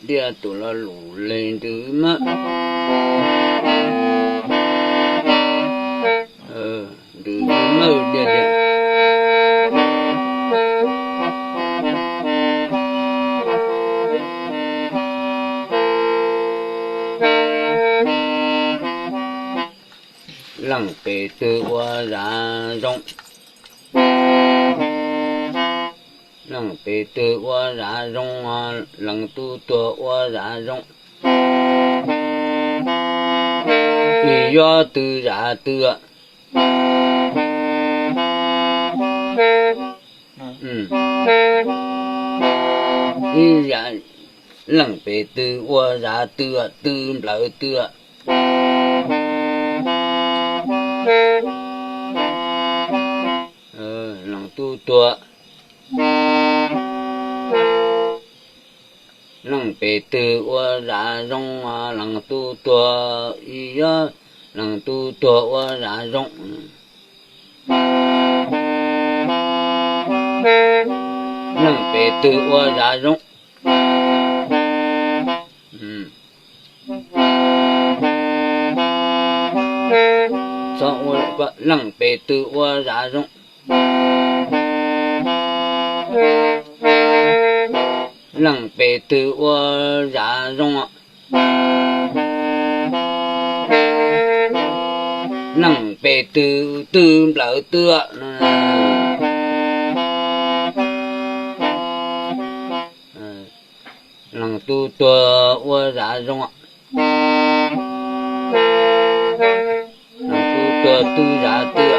Tiaj tus lo lus le nrw mab, nrw mab tiaj tiaj. Leej pem twg ua zam zoo, leej pem twg ua zam zoo, leej tub tuag ua zam zoo. Ib yog twg zam twg, ib zam, leej pem twg ua zam twg, twg nplawm twg. Leej tub tuag, leej pem twg ua zam zoo, leej tub tuag ib yog, leej tub tuag ua zam zoo. Leej pem twg ua zam zoo, leej pem twg ua zam zoo, leej pem twg ua zam zoo, leej pem twg twg nplawm twg. Leej tub tuag ua zam zoo, leej tub tuag twg zam twg.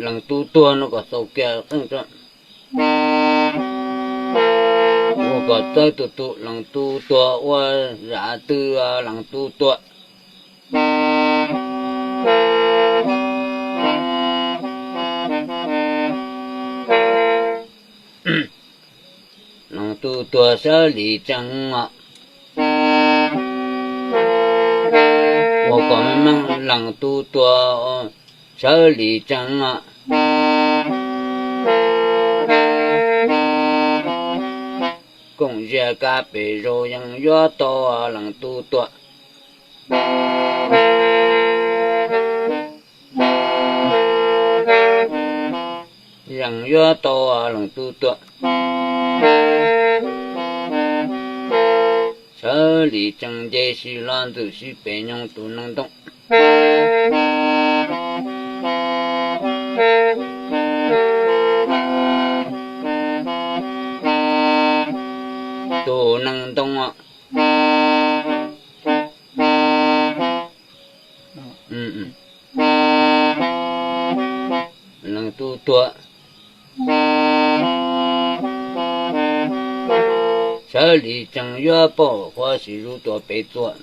Leej tub tuag no kom xaus kiag, ua kom txawb tus tus leej tub tuag ua zam twg, leej tub tuag. Leej tub tuag sawv lim tsees os. Ua kom meej meej leej tub tuag sawv lim tsees os. Koom ziaj kab pem zaus yeej yuav tau leej tub tuag. Yeej yuav tau leej tub tuag. Sawv lim tsees nce si hlo ntxwm si pem nyoog tus neeg ntoo. Tus neeg ntoo os. Leej tub tuag sawv lim tsees yuav pauj qhua sim zuj tua pem txuas.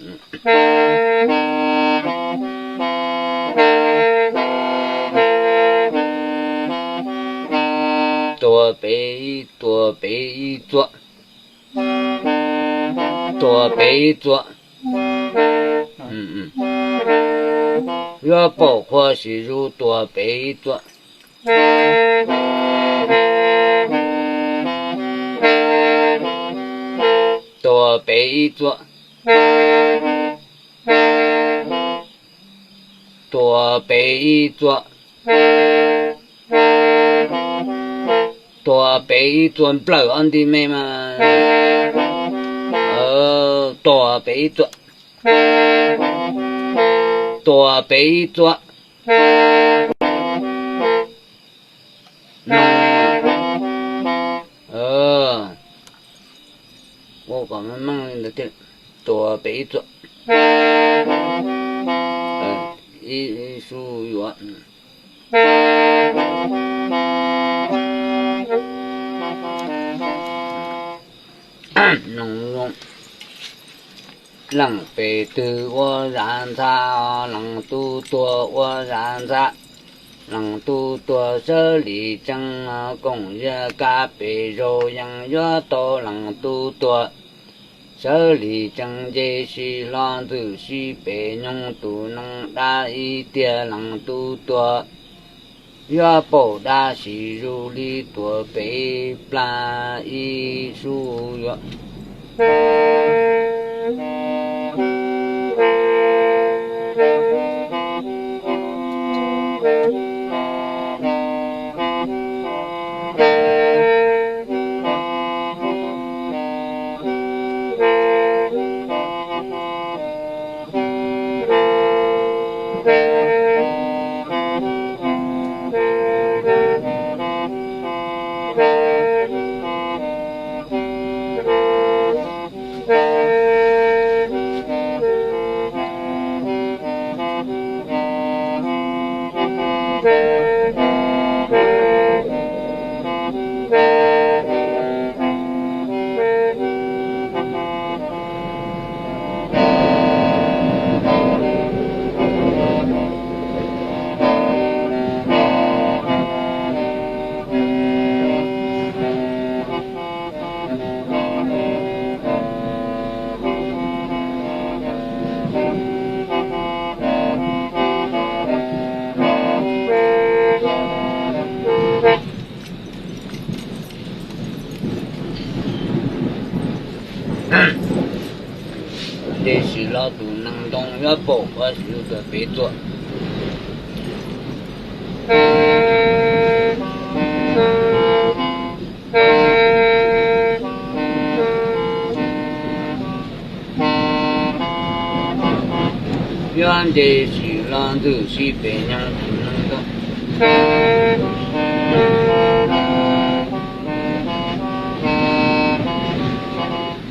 Tua pem ib, tua pem ib txuas. Tua pem ib txuas. Yuav pauj qhua sim zuj tua pem ib txuas. Tua pem ib txuas. Tua pem ib txuas. Tua pem ib txuas nplawm ob nti me mas. Tua pem ib txuas. Tua pem ib txuas. Ua kom meej li ntawd thiaj tua pem ib txuas. Ib su yuav. Leej pem twg ua zam ntxa, leej tub tuag ua zam ntxa. Leej tub tuag sawv lim tsees, koom ziaj kab pem zaus yeej yuav tau leej tub tuag. Sawv lim tsees nce si hlo ntxwm si pem nyoog tus neeg dab ib tiag leej tub tuag. Yuav paum dab sim zus li tuam pem plas ib sub yuav. Ces sim los tus nees ntoo yuav paum qhov sim zus tuam pem txuas. Yuav nce sim los ntxwm sib pem nyoog tus nees ntoo.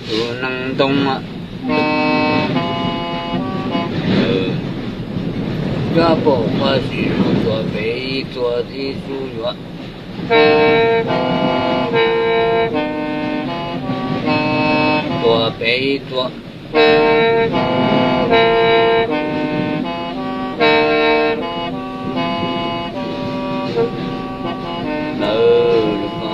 Tus nees ntoo, yuav paum qhov sim zus tuam pem ib txuas ib sub yuav. Tuam pem ib txuas. Lawv li ko.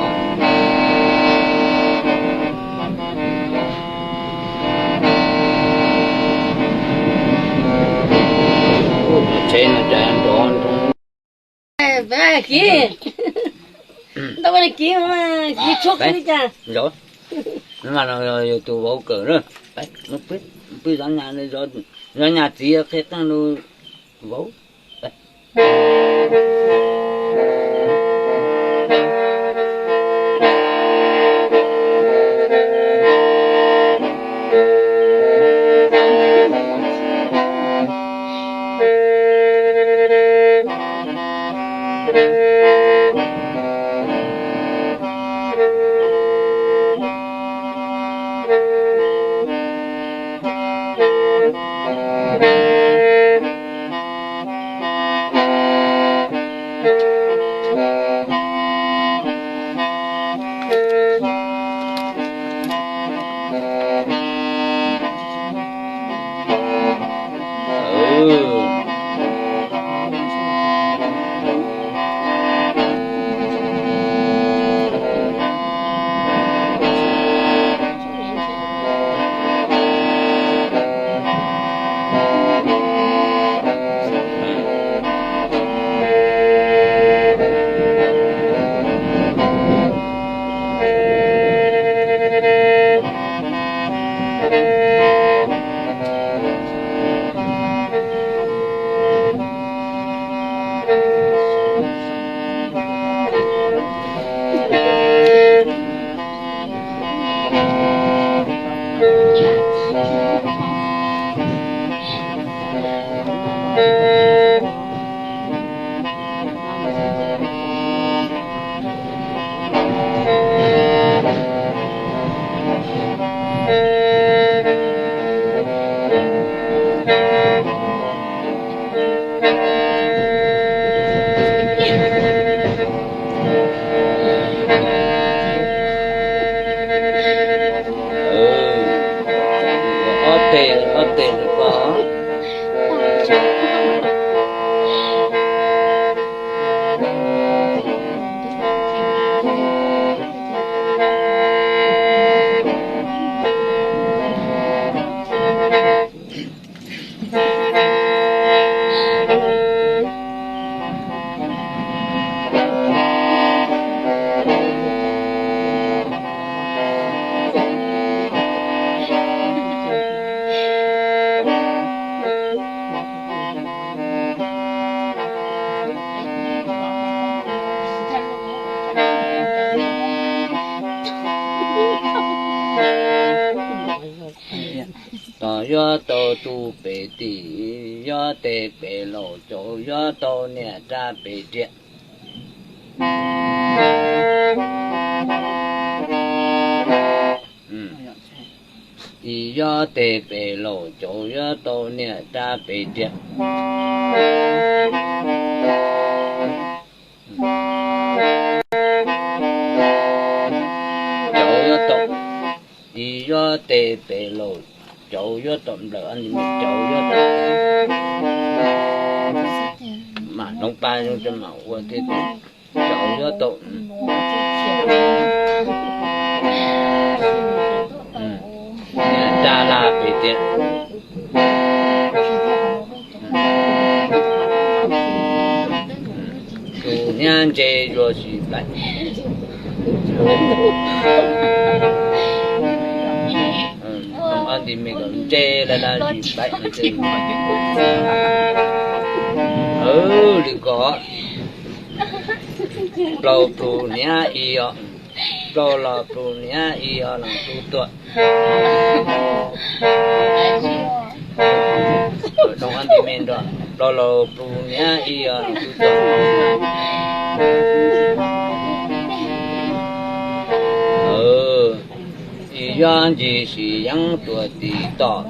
Tsheb no cas nrov nroo. Kiv, ntau kiv, kiv tshuab li cas. Nov mas yog tus vauv kawm na. Peb zov nyas, zov nyas txiv qhia qeej rau vauv. yuav tau tus pem tim, yuav tes pem laus cauv, yuav tau niam rab pem riam. Ib yuav tes pem laus cauv, yuav tau niam rab pem riam. Cauv yuav tau, ib yuav tes pem laus cauv, yuav tau nplawm, cauv yuav tau, mam hloov pa zoo mam ua thiab, cauv yuav tau rab laj pem tias, tus hniab ntse yuav tsis nplaim. Ob nti me kom ntse laj laj tsis nplaim. Li ko, plaub plhus hniab ib os, plaub los plhus hniab ib os leej tub tuag. Ob nti me nrog plaub los plhus hniab ib os leej tub tuag. Ib yuav ncig sis yeeb tuaj tim toj.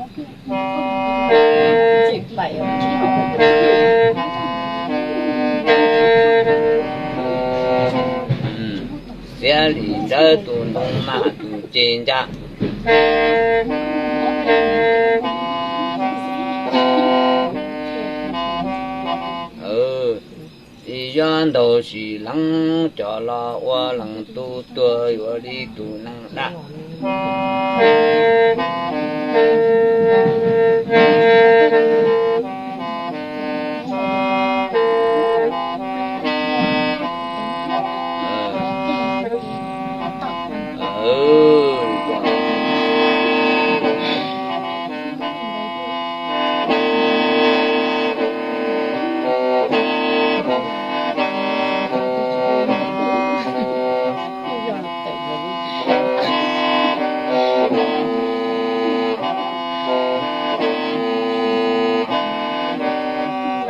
Xiav li ntawd tus ntoo mas tus ce ncaj. Ib yuav ntaus sis leej cov los ua leej tub tuag yuav li tus neeg dab.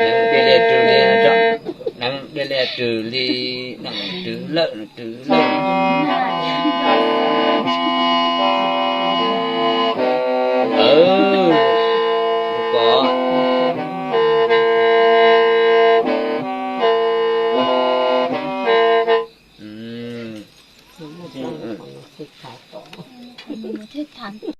Neeb dej liaj rwg li, neeb dej liaj rwg li, neeb rwg lawm, rwg lawm. Pom.